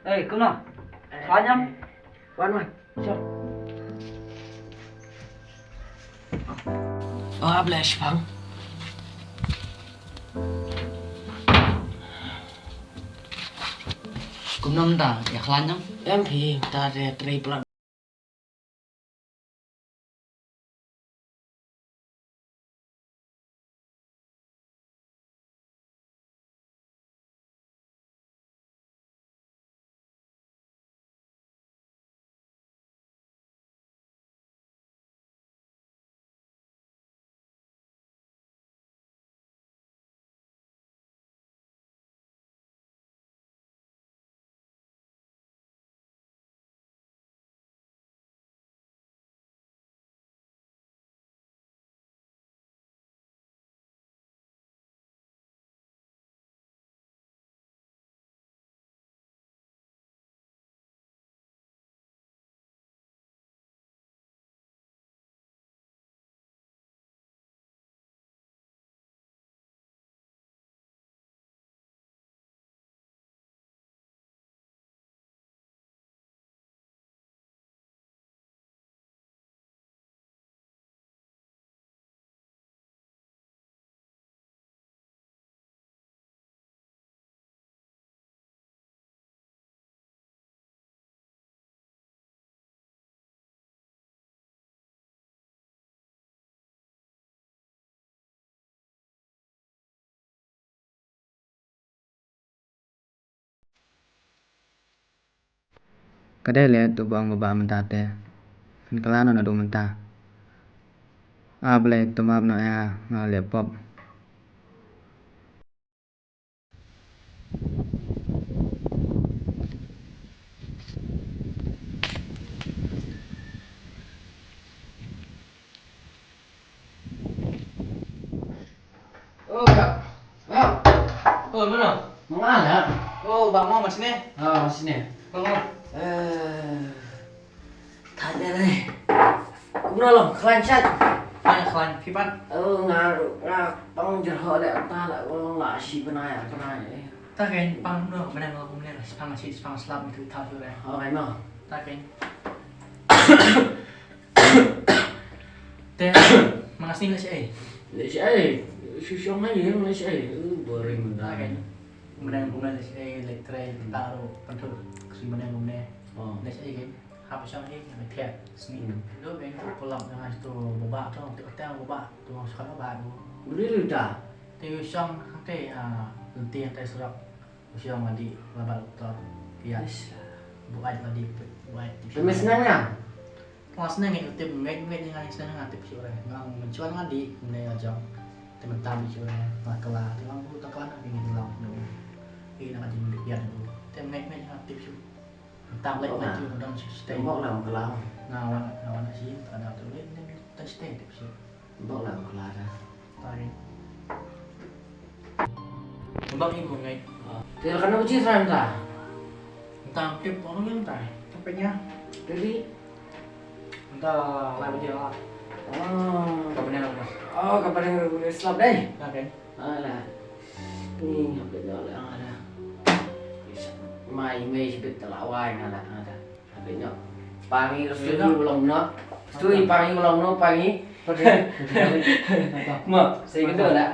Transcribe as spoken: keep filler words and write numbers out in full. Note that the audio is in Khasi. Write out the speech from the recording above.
Eh, kumno? Khlaiñ ïam? Wan, wan. Sure. Oh, ap leh shipang. Kumno mynta, ïa khlaiñ ïam? Em phi, ta re trei pla. Ka dei leh tu ba ong ba mynta te. Phin kylla noh naduh mynta. A Blei, to map noh ïa nga, nga leh pop. Oh, ya. Ya. Oh, mano? Mano, ya? Oh, bang mo, mas ni. Ah, mas ni. Bang mo. Eh, tanya ni. Kumno long, khlaiñ shat? Khlaiñ, khlaiñ, phi pat? Oh, nga, nga pang jer ho le ta la, oh, la shi bnai, bnai, eh. Ta kein pang no, bnai ngo kumne, spang shi, spang slap itu ta tu le. Oh, ai no. Ta kein. Te, ma nga sni leh shaei? Leh shaei? Shu shong hangne leh shaei? Uh, boring bynta. Mynta kumne leh shaei, leh trei, ta ruh, pynthut, shu mynta kumne. Oh. Leh shaei kein? Hap shong hangne, leh thiah, sni. Hmm. Duh kein tu pulak na tu baba tu, tu hotel baba, tu sekolah baba tu. Beli lu ta? Tu shong hangte, ah, lenti hangte surok. U shong la dih, la bat doktor. Ïa. Buaid la dih, buaid. Te me sneng nga? Nga sneng nga tip, ngeit ngeit nga sneng nga tip shuh re. Nga mynshwa nga dih, kumne nga jong. Te mynta dih shuh re, nga kylla, te nga buh ta kylla na phi ngi long no. Ïa na ka jingdih ïa no. Te ngeit ngeit nga tip shuh. Mynta leit leit shuh, dang shuh stay. Mok la kylla. Nga wan, nga wan shi, ta da tu leit, leit, leit stay tip shuh. Bok la bok la da. Sorry. Bang ibu ngai. Te la kano chi san ta? Tam tip bok ngai ta. Tapi nya. Jadi. Nta lai baje la. Oh. Ka bneng. Oh, ka bneng slap dei. Ka bneng. Ala. Ni, ka bneng la ala. Mai mai sibit la wai ngala ngala. Pang i, stu i ba long noh. Stu i, pang i ba long noh, pang i. Mo, sa ïa kata la.